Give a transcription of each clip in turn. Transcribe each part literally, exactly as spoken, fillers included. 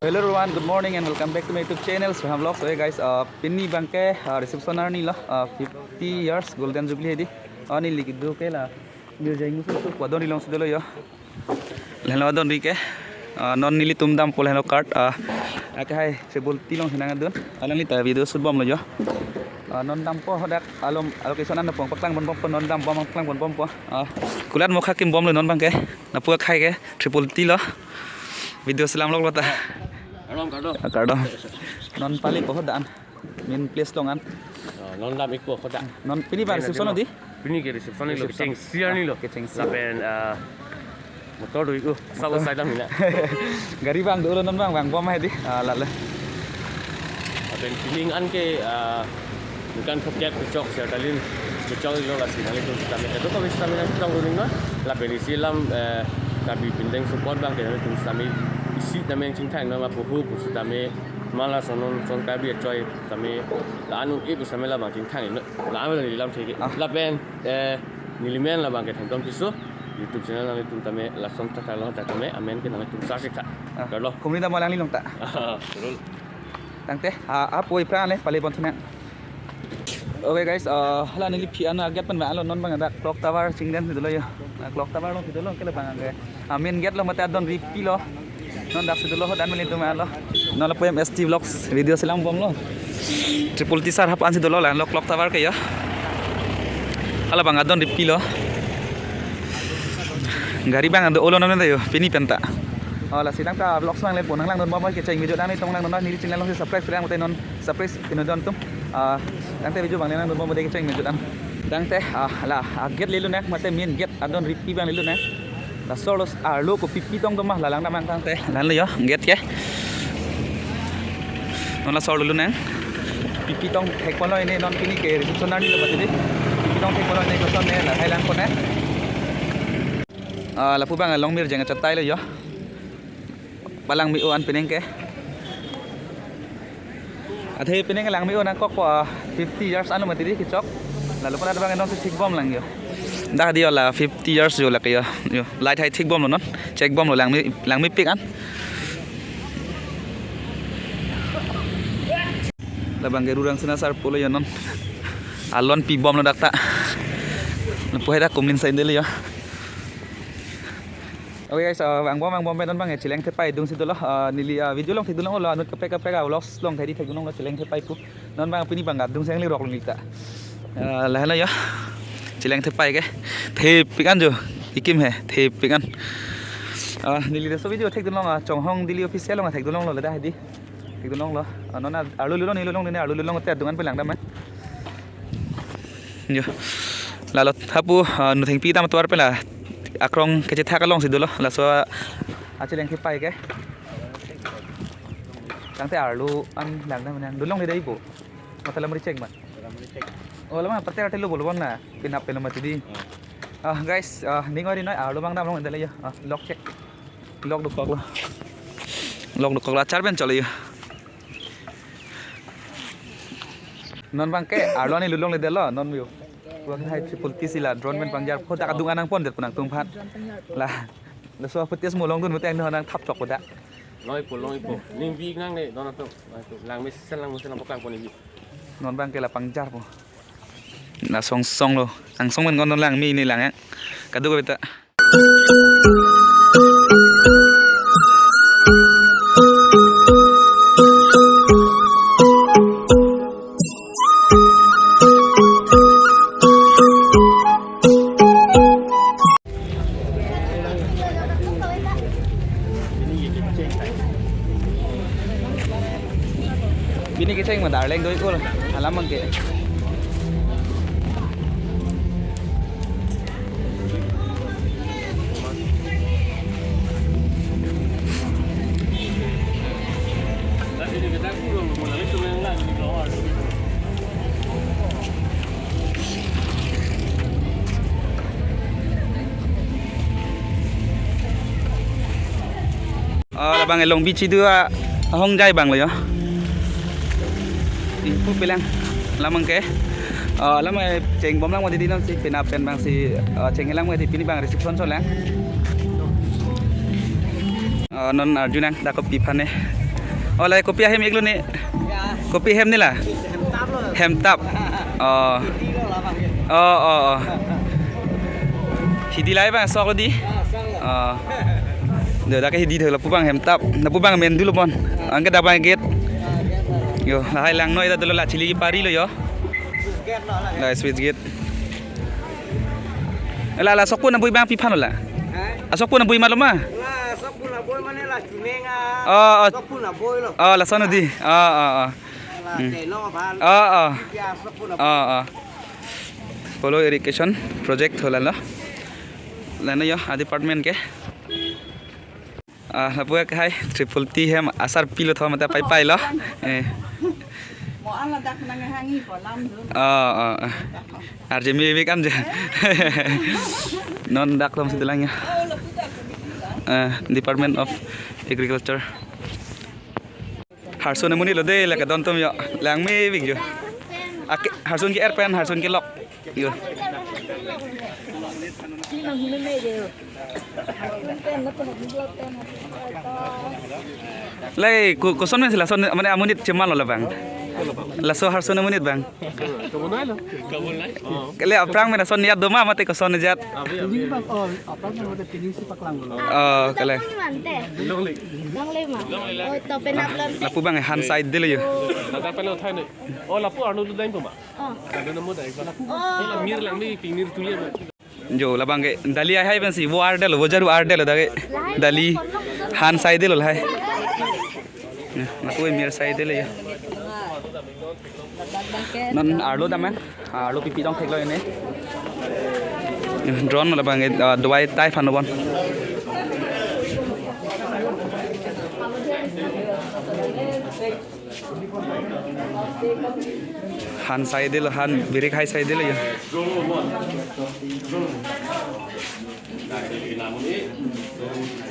Hello everyone, good morning and welcome back to my YouTube channel, Soham Vlogs. So hey guys, uh, pini abangke, uh, reception arni lo, uh, fifty years golden jubilee hedi. Uh, neli kedo ke la, music musu su kwadon rilong si dolo yo. Lalo adon ri ke, uh, non nelitum dampo lalo card, uh, ake hai triple T along si nangdun. Alangli ta video shoot bomlo yo. Uh, non dampo hadak alom, alo ke sonan pong paklang pon bompo, non dambom paklang pon bompo. Uh, kulat mokha kim bomlo non abangke. Lapu akhai ke triple T lo. Video selam lok lo ta. Kardom, kardom. Kardom. Non pali po hadak an. Main place along an. Oh, non dam ikpo hadak. Non pini abang reception lo di? Pini ke reception lo, kechengsi arni lo. Kechengsi. Lapen, ah, motor do-ik, uh, sabo sai dam hina. Gari abang dolo non abang, vangbom hedi. Ah, lale. Lapen pini an ke, ah, ningkan throkkep kechok Serdalin kechok lo, lasi nanglitum sitame kedo kami sitame nangtong uring non. Lapen isi alam, eh, Karbi Pindeng support abangke nanglitum sitame isi tame chingthang non, ma puhu pu sitame ma lason non son Karbi achoi sitame la-an un-e pu sitame labang chingthang non. La-an neli lamthe ke. Ah. Lapen, eh, neli men labangke Thengtom Tisso, YouTube channel nanglitum tame lason thakthak lo, thakthak tame amen ke nanglitum search ik tha. Ah. Kardom. Kumri ta mo alangli along ta. Ah, betul. Tangte, ah, apoi prang le pale pon thunang. Okay guys, uh, hala neliphi an gate pen ma lo, non abang dak clock tower chingdam si dolo yo. Uh, clock tower along si dolo ke labang ke. Uh, main gate lo mate adon ripi lo. Non dak si dolo hadak nelitum alo. Non lapu M S T Vlogs video selam bomlo. Triple T sar hapan si dolo la lo clock tower ke yo. Hala abang adon ripi lo. Gari abang ado olo non yo pini penta. Oh, lasi tangte vlogs abang le pon nanglangdun bompo, kecheng video nanglitum langdun, neli channel along si subscribe lang mate non subscribe pindun tum. Ah, tangte video abang le langdun bompo de kecheng video an. Tangte, ah, la, ah, gate le lunang mate main gate adon ripi abang le lunang. Laso arlo arlo kopi pi tong do ma la lang damnang tangte. Lalo yo gate ke. Non laso arlo lunang. Pipi tong thek ponlo ini non pini ke reception arni lo mati di. Pipi tong thek ponlo ini koson ne la hai lang pon ne. Ah, lapu abang along mir jeng achatai lo yo. Palang mi-o an penang ke. Athe penang lang mi-o nangkokpo, ah, fifty years anu mati di kechok. Lalo pada abang non si thik bom lang yo. Dak di yo la fifty years yo lake yo. Yo, light hai thik bomlo non. Check bomlo lang mi, lang mepik an. Labang ke Rurang Sena sar pulo yo non. Alon pi bomlo dak ta. Lapu hai dak kumlin sai dele yo. Okay guys, uh, vangbom vangbom pen non abang cheleng thepai dung si dolo, uh, neli, uh, video along thekdun longlo, anut kaprek kaprek, uh, vlogs along thekdi thekdun longlo cheleng thepai pu. Non abang pini abang adung seng lirok neli ta. Uh, lahenlo yo. Cheleng thepai ke. Thepik an jo. Ikim he, thepik an. Uh, neli laso video thekdun long, uh, Chonghong Daily Official along thekdun longlo le dak hedi. Thekdun longlo. Ah, non arlo lulong, neli lulong, neli arlo lulong te adung an pen lang dam, eh. Yo. Lalo hapu, ah, Nu Thengpi atum atovar pen la akrong kechethak along si dolo. Laso acheleng thepai ke. Tangte arlo an lang dam nang. Dun longle dei bo. Mata lamri check ma. Oh, lama pate rate lo bolo bang na. Pinap pen mati di. Ah, guys, ah, ning ori noi arlo abang dam long dele yo. Ah, lock check. Lock dokoklo. Lock dokoklo, achar pen cholo yo. Non abang ke arlo ani lulong le delo non yo. Abang hai triple T si la drone pen pangjar pho dak adung an nangpon det pu nangtum aphan. La. Laso footage mo longdun mate nang thap chok dak. Longpo, longpo. Ning bi nang ne don atum. Lang mesen, lang mesen nang paklang pon ni. Non abang ke la pangjar pho. La song song lo. Angsong men kon lang mi ni lang ya. Kadokave ta. Pini kecheng ma darling doi kul alam abang ke. Oh, labang elong bichi dua ahong jai abang lo yo. Ipu pelang labang ke. Oh, lama chengbom lang mati di non si pina pen abang si, oh, chenglang mati pini abang reception so lang. Oh, non arjunang dak kopi aphan ne. Oh, lahai kopi ahem iklo ne? Kopi ahem ne la? Hemtap. Oh. Oh, oh, oh. Hidi lahai bang sok lo di. Oh. Do dak ke hidi thek lapu bang hemtap. Lapu bang mendu lo pon. Anke dak bang gate. Yo, lahai lang noi ta dolo la chili pari lo yo. La switch gate. La la sokpon abui bang pi aphan lo la? Hah? Asokpon abui ma lo ma? La sokpon abui mane la chuneng a. Oh, oh. Sokpon abui lo. Oh, lason di. Oh, oh, oh. La Hmm. Teno aphan. Oh, oh. Ya sokpon abui. Oh, oh. Follow irrigation project ho la lo. La no yo, a department ke. Ah, lapu ke hai triple T hem asarpi lo thom ta pai pai lo. Eh. Mo an ladak nang hangji po lam dun. Ah, ah, ah. Arje mevek an je. Non dak thom si dolang ya. Eh, Department of Agriculture. Harsun amonit lo de la kedon atum yo. Lang mevek yo. Ake, harsun ke-er pen, harsun kelok. Yo. Lai, ko-, koson men si lason, mane amonit cheman lo la bang. Laso harsun amonit bang. Kele aphrang men lason niat do ma mate koson jat. Ini bang, oh, aphrang men mate pining si paklang lo. Oh, kele. Longle ma. Oh, to penap lon. Lapu bang han side de lo yo. Tata pelo thai ne. Oh, lapu arlo tu dain puma. Oh. Ada nemu dain puma. Oh. Mir lang ni pinir tu ya. Jo, labang ke dali hai hai pensi vo ardelo, vo jaru ardelo dak ke. Dali han side lo hai. Nah, lapu mir side lo ya. Non arlo daman. Arlo pipi tong thek lo ini. Drone labang ke, ah, dawai tai aphan lo bon. Han side lo, han birik hai side lo ya.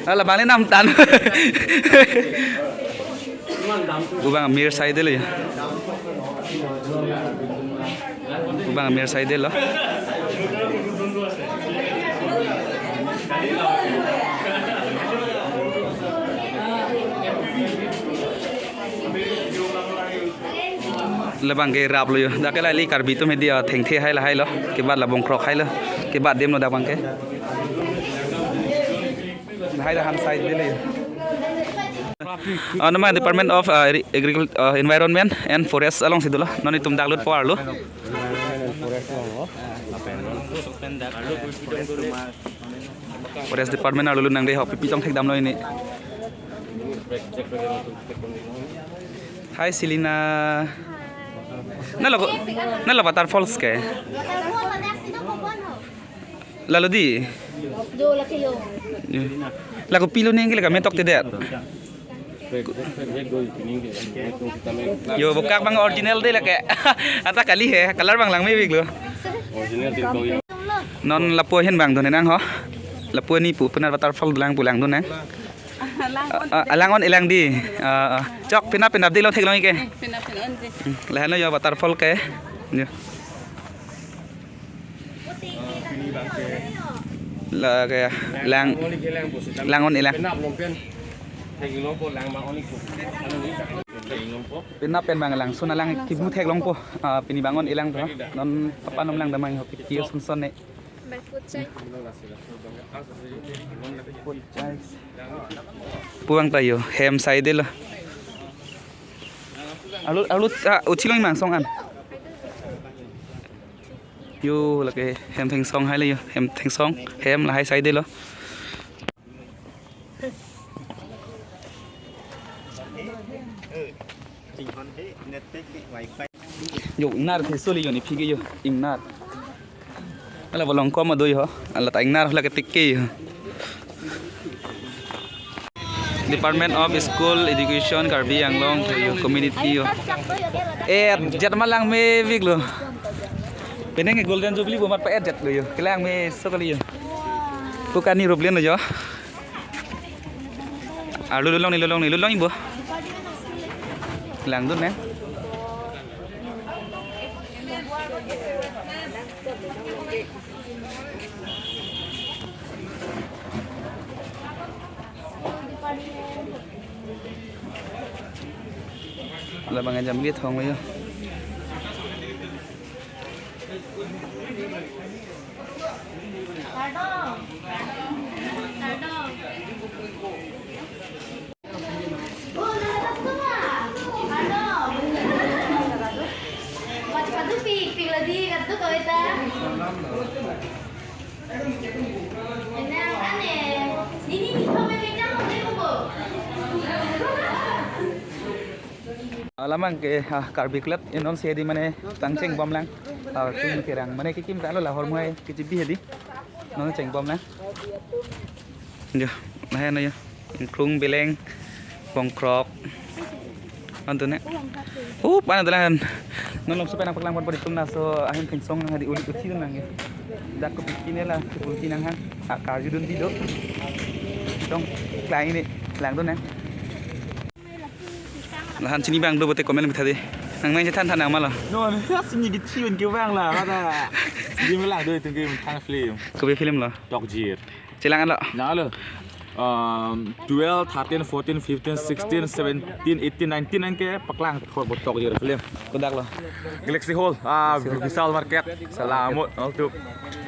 Ala bang le nam tan. Pu bang mir side lo ya. Pu bang mir side lo. Labang ke rap lo yo. Dak ke la ili Karbi atum hedi, ah, thengthe hai lahai lo. Kebat la bongkrok hai lo. Kebat adim lo dak bang ke. Lahai dak han side de lo yo. Ah, nama Department of, ah, Agri-, Agricul-, ah, Environment and Forest alongsi dolo. Non itum dak lut po arlo. Forest Department arlo lut nang de ho pipi tong thek dam lo ini. Hi Selina. Na lo, na lo waterfalls ke? Lalo di. Jo lake yo. Lako pilo neng ke lake metok tedet. Yo, bokak bang original de lake. Ata kali he, color bang lang mevek lo. Non lapu ahin bang dun nang ho. Lapu ni pu penat waterfall lang pu lang dun nang. Ah, ah, alang on ilang di. Ah, ah. Chok pina pina di lo thek long ke. Pina pina on je. Hmm, lahan lo yo waterfall ke. Yo. Lake lang, lang on ilang. Pina pen bang lang sun alang kibu thek long po. Ah, pini bang on ilang to. Non apa nom lang damang ho piti son son ne. By foot side. Foot side. Pu bang ta yo hem side lo. Arlo, arlo, ah, uthi long mang song an. Yo, lake hem thengsong hai lo yo, hem thengsong, hem lahai side lo. Yo, ingnar the soli yo ni phige yo, ingnar. Ala bolong kom adoi ho, ala ta ingnar lake tik ke yo. Department of School Education Karbi Anglong to yo community yo. Eh, jat malang mevek lo. Penang Golden Jubilee bomat pa eh jat lo yo. Kelang me so kali yo. Ko kani rup len lo yo. Ah, lu lulong ni lulong ni lulong ibo. Lang dun ne. Labang jam li thong yo. Alamang ke, ah, Karbi klet, eh, non si hedi mane tang chengbom lang. Ah, king kerang mane kekim ta lo la hormoi kechibi hedi. Non chengbom lang. Jo, lahen jo. Ingkrung, beleng, bongkrok. Antu ne. Oh, pana dalan. Non longso pen nangpaklang pon pon itum laso ahin thengsong hadi uli uthi nang ya. Dak kopi ne la, kopi nanghang. Ah, karju dunde do. Dong, klang ne, langdun nang. Lahan chini bang do bote comment pitha di. Nang main chethan than nang malo. No, no, ya chini kechi un kevang la, kata. Chini melang do itum ke thang film. Kopi film lo? Tokjir. Chelang lo. Lang lo. Um, twelve, thirteen, fourteen, fifteen, sixteen, seventeen, eighteen, nineteen nang kepaklang thot bo Tokjir film. Kodak lo? Galaxy Hall, ah, Vishal Market, Salamot, all tu.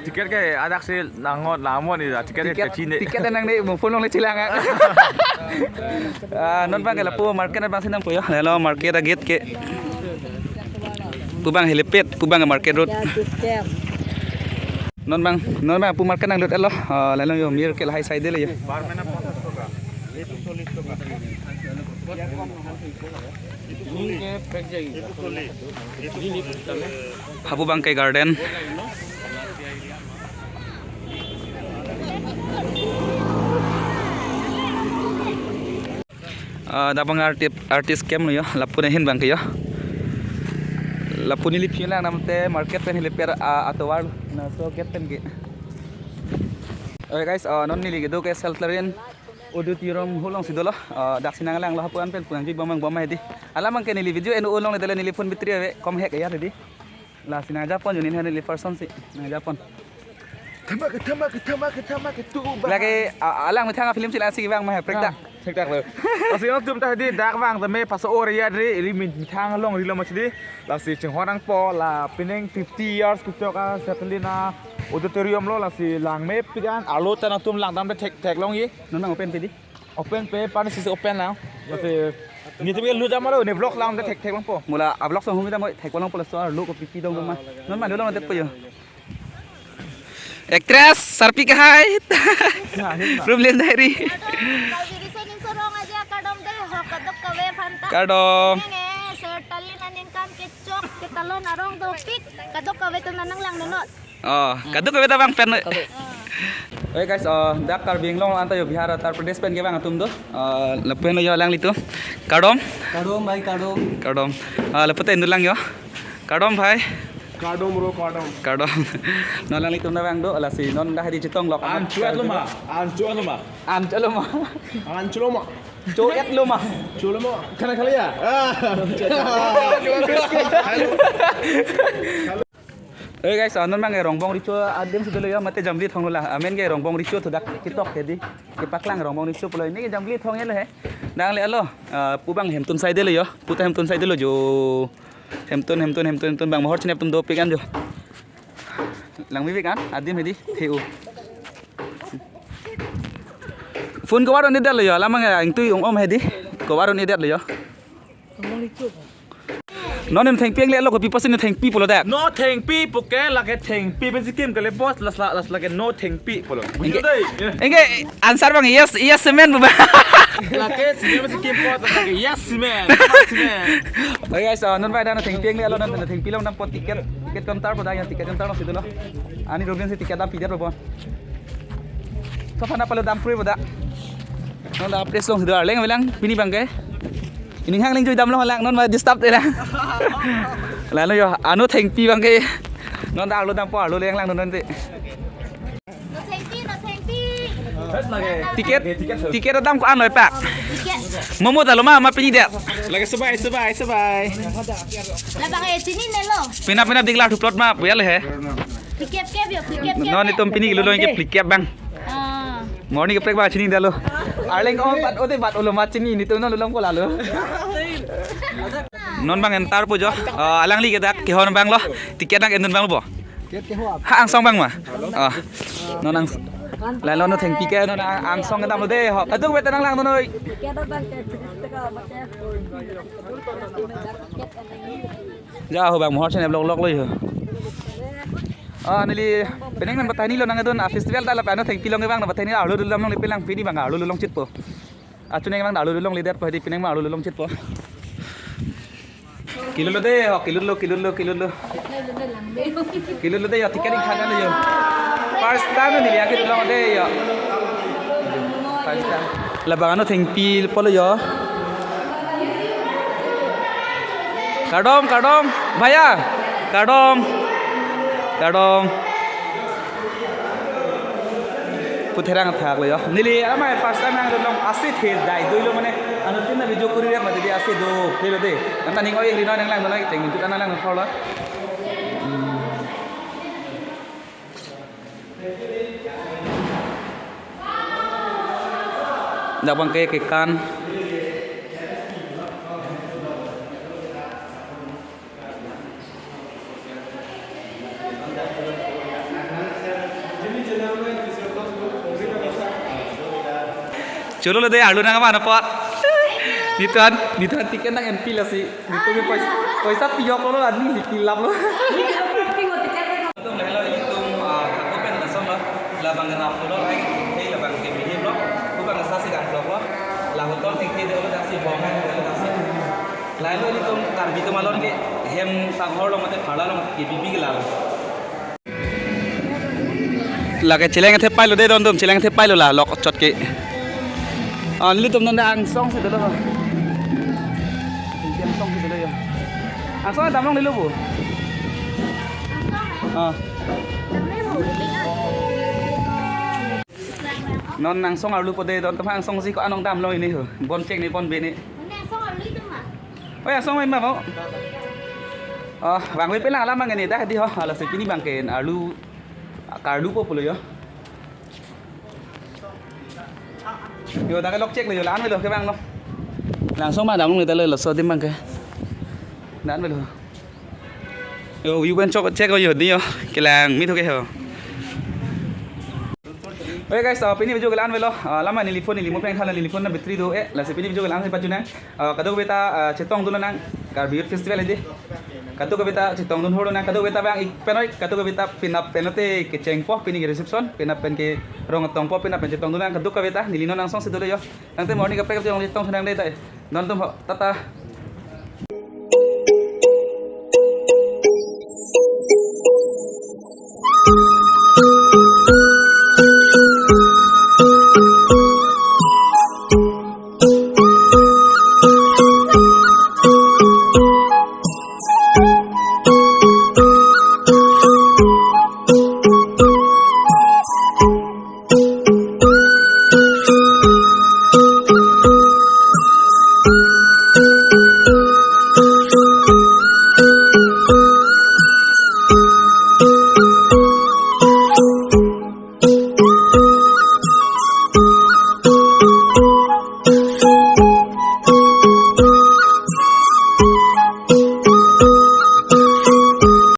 Ticket ke adak si nangot lamot ni da, ticket ke Ticket, chini. Ticket nang ne, mo phone long le chelang ah. Ah, non bang ke lapu market bang si nangpo yo. Lalo market a gate ke. Pu bang helipad, pu bang market road. Ya, system. Non bang, non bang pu market nanglut lo. Ah, lalo yo mir ke lahai side le yo. Hapu Bangke Garden. Ah, dak bang arti-, artist camp lo yo, lapu ahin bang ke yo. Lapu neli phi lang namte market pen helipad, ah, atovar laso gate pen ke. Okay guys, ah, non neli kedo ke Saltlarin Auditorium hall along si dolo, ah, dak si nanglang lo hapu an pen pulang jui bom bang bom hedi. Alamang ke neli video en-o longledetlo, neli phone battery ave, kom hek ya hedi. Lasi nangjapon jo nin han neli person si nangjapon. Thamak, thamak, thamak, thamak, tu ba. Lake, ah, alang methang film chelang si vang ma he prek dak. Ah, prek dak lo. Lasi non itum ta hedi dak vang tame paso or ya dre, ili methang longri lo ma hedi. Lasi chinghon nangpo la pining fifty years kechok a Saltlarin Auditorium lo, lasi langmepik an, arlo ta nangtum langdam de thek, theklong ye. Non nang open pe di. Open pe, pani sisi open lang. Lasi netum ke lutdam lo, ne vlog lang de thek, theklongpo. Mo la a vlog song humi dam thek, theklongpo laso arlo kopi pi dong ma. Non ma dolo det po yo. Actress Sarpi Kahai. Problem Diary. Kardom, Karbi Riso Nimso Rong Aje, kardom de, ho kadokave aphanta. Kardom. Nge, Saltlarin aningkan kechok, ketalon arong dopik, kadokave atum nang langnon. Oh, kadokave ta bang pen. Oke guys, oh, dak Karbi Anglong anta yo Bihar, Uttar Pradesh pen ke bang atum do. Oh, lapen yo alanglitum. Kardom. Kardom bhai, kardom. Kardom. Ah, lapu ta indu lang yo. Kardom bhai. Kardom bro, kardom. Kardom. Non alanglitum ta bang do, lasi non dah di chetong lok. An chuat lo ma, an chuat lo ma. An chuat lo ma. An chuat lo ma. Chuat lo ma. Chuat lo ma. Khana kha liya? Ah. Hey guys, ah, non bang ke Rongbong Recho adim si dolo yo, mate Jamli Thong lo la. Amen ke Rongbong Recho thu dak ketok hedi. Kepaklang Rongbong Recho pulo, ne ke Jamli Thong lo he. Dang le alo, ah, pu bang hemtun side lo yo. Pu ta hemtun side lo jo. Hemtun, hemtun, hemtun, hemtun bang mohor chinep tum dopik an jo. Langmepik an, adim hedi, heu. Phone cover on-e det lo yo, alamang ya, ingtui ong om hedi. Cover on-e det lo yo. Non ne thengpi ang le lo, kopi pusi ne thengpi pulo dak. No thengpi pu ke, lake thengpi pensi kim kali boss, las, las, lake no thengpi pulo. Ingke, ingke answer bang yes, yes man bu ba. Lake sini pensi kim boss, lake yes man. Yes man. Oke guys, ah, non bai dah ne thengpi ang le lo, non ne thengpi longdampo ticket, ticket counter pu dak ya, ticket counter lo si dolo. Ani Robin si ticket dampi det lo bon. Ko phana palo dam puri pu dak. Non dak press long si do arleng avelang pini bang ke. Ining hang ling jui dam lo lang non ma disturb te lang. Lalo yo anu thengpi bang ke. Non dak arlo dampo arlo leng lang non te. No thengpi, no thengpi. Ticket, ticket dam ko-an lo pak. Ticket. Momo ta lo ma, ma pini det. Lake subai, subai, subai. Labang e chinine lo. Pina pina diklar thuplot ma puya le he. Phlikep kep yo, phlikep kep. Non itum pini kilo lo ke phlikep bang. Ah. Morning ke prek ba chini dalo. Arleng om bat ode bat olo ma chini netum non lolong ko lalo. Non bang enter po jo. Ah, alangli ke dak kehon abang lo. Ticket nang endun abang lo bo. Ha, angsong abang ma. Ah. Non ang, lailo non thengpi ke non ang, angsong kedam lo de ho. Kadokave ta nanglang non noi. Ja ho bang mohor channel vlog vlog lo ho. Ah, neli penang nang batai ni lo nang adun, ah, festival ta lapen ano thengpi long abang na batai ni arlo dul dam longle, pelang pini bang arlo dul long chit po. Achu neng bang arlo dul longle det po, di penang bang arlo dul long chit po. Kilut lo de ho, kilut lo, kilut lo, kilut lo. Kilut lo de ho, ticket ingkhan lo ho. First time neli yang kilut lo de ho. First time. Labang ano thengpi po lo ho. Kardom, kardom, bhaiya, kardom, kardom. Putherang athak lo ho. Neli amai first time nang dun long, ase the dai doi lo mane. Ano tin na video kuri rek mati di ase do, the lo de. Anta ning oi ri noi nanglang noi, cheng mintu nanglang thor lo. Hmm. Dak bang ke kekan. Cholo lo de arlo nang aman apot. Nituan, nituan ticket nang enpi lasi. Nitum ke poisa, poisa piyok lo, ani si pilap lo. Tum lelo ilitum, ah, ako pen lason lo, labang rap lo, ai, hei labang ke mihim lo, kubang sa si gang lo, lahuton thengke de lo, dasi bong de lo, dasi. Lailo ilitum Karbi atum along ke hem tanghor lo mate pharla lo mate kebi bi ke lalo. Lake cheleng athe pailo de don tum, cheleng athe pailo la lok chot ke. Ah, nelitum non angsong si dolo. Angsong si dolo ya. Angsong dam longle lo bo. Ah. Non angsong arlo po de don tum angsong si ko anong dam long ini ho. Bon cheng ni bon be ni. Oi, angsong main ma mo. Oh, bang we pelang alam bang ini dah di ho. Lasi pini bang ke arlo, karlo po pulo ho. Yo, dak lok chek lo yo, la-an lo ke bang lo. Angsong ma dam longle ta lo, laso adim bang ke. La-an lo. Yo, you can check, check yo di yo. Kelang mi thu ke ho. Oke guys, ah, pini video ke la-an lo. Ah, lama neli phone neli mo pen thala neli phone na battery do-e. Lasi pini video ke la-an si pachunang. Ah, kadokave ta, ah, chetong dun nang Karbi Youth Festival di. Kadokave ta chetong dun hor nang, kadokave ta bang ik penoi, kadokave ta penap pen lote kecheng po pini ke reception, penap pen ke rong tong po, penap pen chetong dun nang kadokave ta, neli non angsong si dolo yo. Tangte morning kaprek chetong nang de tai. Non tum ho, tata.